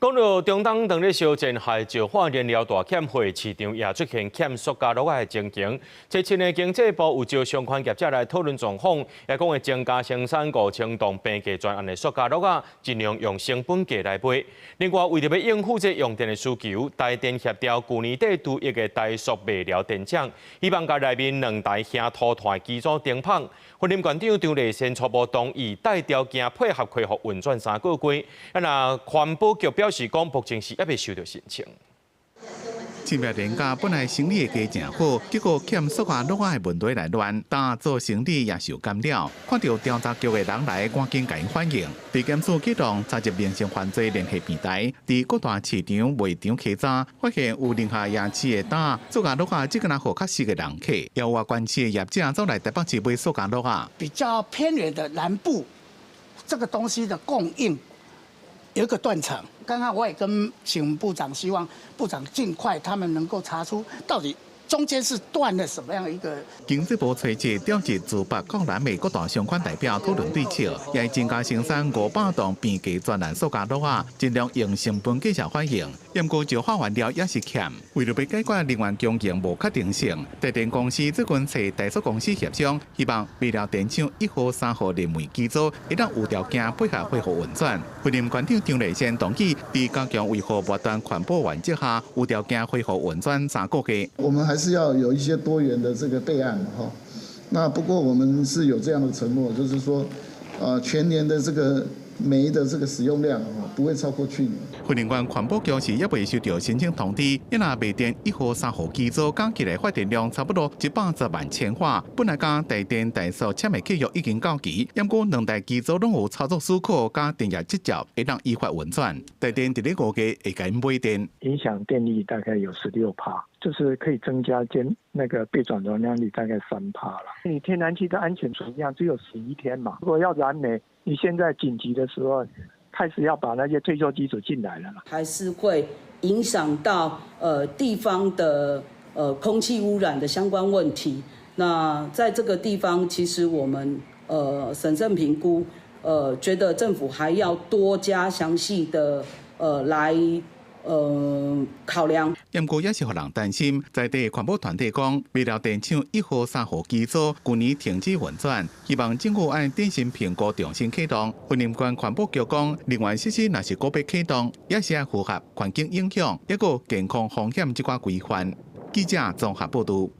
講到中東當咧燒戰害石化燃料大欠貨，市場也出現欠塑膠橐仔的情形。這次的經濟部有招相關業者來討論狀況，也講會增加生產5000棟平價專案的塑膠橐仔，盡量用成本價來賣。另外，為著欲應付這用電的需求，台電協調舊年底除役的台塑麥寮電廠，希望共內面兩台燃塗炭機組停麭。雲林縣長張麗善初步同意，帶條件配合恢復運轉3個月。啊，若環保局表示講，目前是猶未收到申請。清明連假本來生理會加誠好，結果欠塑膠橐仔的問題來亂，但做生理也受干擾。看著調查局的人來，趕緊共𪜶反映。地檢署啟動查入民生犯罪聯繫平台，佇各大市場賣場稽查，發現有寧夏夜市的擔塑膠橐仔，只敢若予較熟的人客，也有外縣市的業者走來台北市買塑膠橐仔。比較偏遠的南部，這個東西的供應有一個斷層。剛剛我也跟請部長，希望部長盡快他們能夠查出到底中間是斷了什麼樣一個。經濟部隨即調集自北到南的各大相關代表討論對策，也增加生產500棟平價專案塑膠橐仔，盡量用成本價反應。毋過石化原料也是欠，為著欲解決能源供應無確定性，台電公司最近揣台塑公司協商，希望麥寮電廠1號、3號燃煤機組會當有條件配合恢復運轉。雲林縣長張麗善同意，佇加強維護末端環保原則下，有條件恢復運轉三個月。我們還是要有一些多元的這個備案哈。那不過我們是有這樣的承諾，就是說，全年的這個煤的這個使用量不會超過去年。雲林縣環保局是猶未收到申請通知，伊若賣電1號、3號機組加起來發電量差不多110萬千瓦。本來佮台電台塑簽的契約已經到期，毋過兩台機組攏有操作許可佮電業執照，會當依法運轉。台電佇咧5月會共𪜶買電，影響電力大概有16趴，就是可以增加間那個備轉容量率大概3趴了。你天然氣的安全存量只有11天嘛，如果要燃煤，你現在緊急的時候，開始要把那些退休機組進來了。還是會影響到地方的空氣污染的相關問題。那在這個地方，其實我們審慎評估，覺得政府還要多加詳細的來考量。毋過也是予人擔心，在地環保團體講，麥寮電廠1號、3號機組舊年停止運轉，希望政府按典型評估重新啟動。雲林縣環保局講，能源設施若是閣欲啟動，也是愛符合環境影響，抑閣健康風險這寡規範。記者綜合報導。